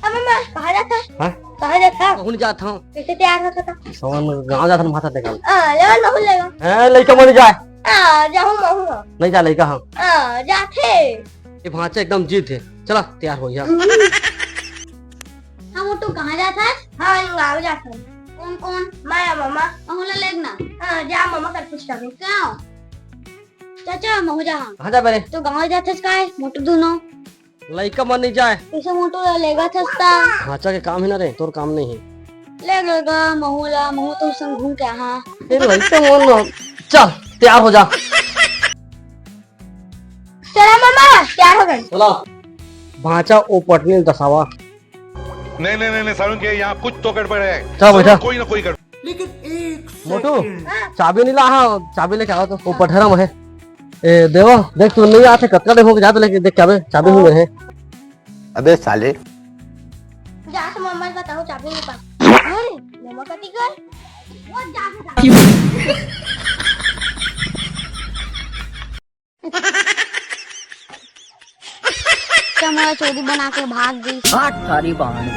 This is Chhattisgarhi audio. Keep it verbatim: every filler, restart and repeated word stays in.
अब मैं कहाँ जात हस? हाँ? कहाँ जात हस? कहूँ नहीं जात हँव। कइसे तैयार होत हस? सहू मन गाँव जात हन, भाँचा देखा। हाँ, ले महूँ लेगा। हैं, लइका मन जाए। हाँ, जाहूँ महूँ। नहीं जा लइका हम। हाँ, जाथे। ये भाँचा एकदम जिद हे। चला, तैयार हो जा। हाँ, मोटू कहाँ जात हस? हाँ, गाँव जात हँव। कौन कौन? मैं अउ ममा। महूँ ला लेग ना। हाँ, जा ममा कर पूछ कर। क्यों? चाचा, महूँ जाहूँ। कहाँ जाबे रे? तो गाँव जात हस काय, मोटू दूनों। लइका मन नहीं जाए। कइसे मोटू ला लेगत हस त? भाँचा के काम हे ना रे, तोर काम नहीं हे। ले लेगा महूँ ला, महूँ तो संग घूम के आहा। ए लइका मन, चल तैयार हो जा। चला ममा, तैयार हो गए। चला। भाँचा ओ पटनी ल दसावा। नहीं, नहीं, नहीं, नहीं, सारुण के यहाँ कुछ तो गड़बड़ है। चल, बैठा। जरूर कोई ना कोई गड़बड़। मोटू, चाबी नहीं ला, हाँ, चाबी लेके आवा तो। ओ पटहरा में हे। ए, देवा, देख, तू नहीं आते, कतका देर हो गया, जा तो लेके देख, चाबी, चाबी नहीं हे। अबे साले। जा तो मम्मा का बताओ, चाबी नहीं पा। अरे, मम्मा का टिकट। वो जा तो चाबी। क्या मोला चोरी बना के भाग गई? हाथ थारी बहन।